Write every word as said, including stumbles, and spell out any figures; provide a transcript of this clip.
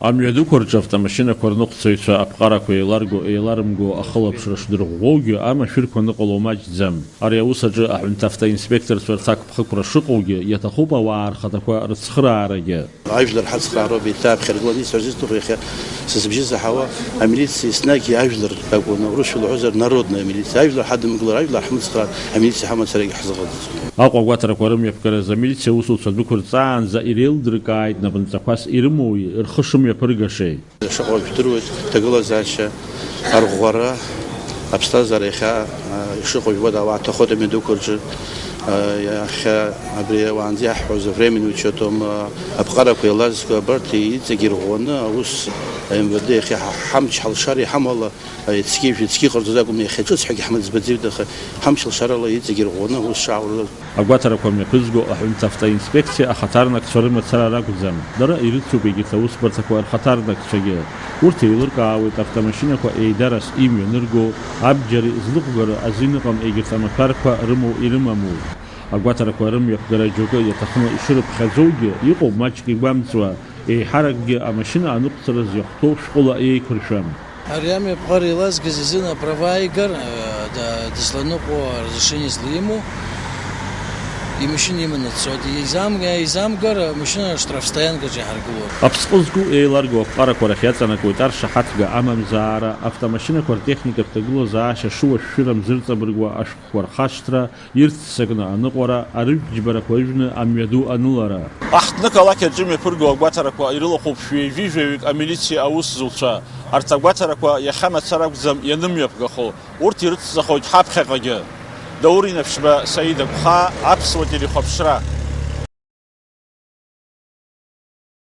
Амҩадуқәа рҿы автомашьынақәа рныҟәцаҩцәа аԥҟарақәа еиларго-еиларымго ахылаԥшра шдырӷәӷәоугьы, амашәырқәа ныҟало маҷӡам. Ари аус аҿы аҳәынҭавтоинспекторцәа рҭакԥхықәра шыҟоугьы, иаҭахуп ауаа рхаҭақәа рыцхыраарагьы. Ажәлар ҳацхраароуп, еиҭааԥхьаргыланы исҳәарц исҭаху иахьа са сыбжьы заҳауа, амилициа еснагь ажәлар ракәын, аурысшәала уҳәозар, народная милиция, ажәлар ҳадымгылар, ажәлар ҳмыцхраар, амилициа ҳамацарагьы ҳзыҟаҵаӡом. Аҟәа агәаҭарақәа рымҩаԥгара азы амилициа аусуцәа дәықәырҵаанӡа иреилдыркааит напынҵақәас ирымоуи, рхы шымҩаԥыргашеи. Шаҟа жәдыруеит, ҭагылазаашьа, арӷәӷәара, аԥсҭазаара иахьа, а, ишыҟоу жәбода, ауаа ҭахоит амҩадуқәа рҿы, а, иахьа абри уаанӡа иаҳҳәоз временный учётом, а, аԥҟарақәа еилазго абарҭ иҵегь ирӷәӷәаны аус, МВД иахьа ҳа-, ҳамч ҳалшар иҳамоу ала, а, иацкьыжә, иацкьы иҟарҵоз акәым, иахьа ҿыц ҳәагьы ҳмыӡбаӡеит, аха ҳамч алшарала иҵегь ирӷәӷәаны аус шааурыз. Агәаҭарақәа мҩаԥызго аҳәынҭавтоинспекциа ахаҭарнакцәа рымацара ракәӡам. Дара ирыцуп егьырҭ аусбарҭақәа рхаҭарнакцәагьы. Урҭ еилыркаауеит автомашьынақәа еидарас имҩанырго, абџьари злыҟәгара азин ыҟам егьырҭ амаҭәарқәа рымоу ирымаму. Агәаҭарақәа рымҩаԥгара џьоукы иаҭахны ишырыԥхьаӡоугьы, иҟоуп маҷк игәамҵуа, еиҳаракгьы амашьына аныҟәцараз иахәҭоу шәҟәыла еиқәыршәам. Ари амҩаԥҟара еилазгаз изын аправа ааигар, э, да-, дызланыҟәо аразрешение злаимоу, имашьына иманы дцоит. Изам-, изамгар, амашьына аштрафстоянкаҿы иҳаргылоит. Аԥсҟы зку еиларго аԥҟарақәа рахь иаҵанакуеит аршаҳаҭга амамзаара, автомашьынақәа ртехникатә ҭагылазаашьа шыуашәшәырам зырҵабыргуа ашәҟәқәа рхашҭра, ирццакны аныҟәара, арыжәтә џьбарақәа ыжәны амҩаду анылара. Аҳҭнықалақь аҿы имҩаԥырго агәаҭарақәа ирылахәуп шәи жәаҩык амилициа аусзуҩцәа. Арҭ агәаҭарақәа иахьа мацара акәӡам ианымҩаԥгахо, урҭ ирыцҵахоит ҳаԥхьаҟагьы. Даур Инаԥшьба, Саида Гәхаа, Аԥсуа телехәаԥшра.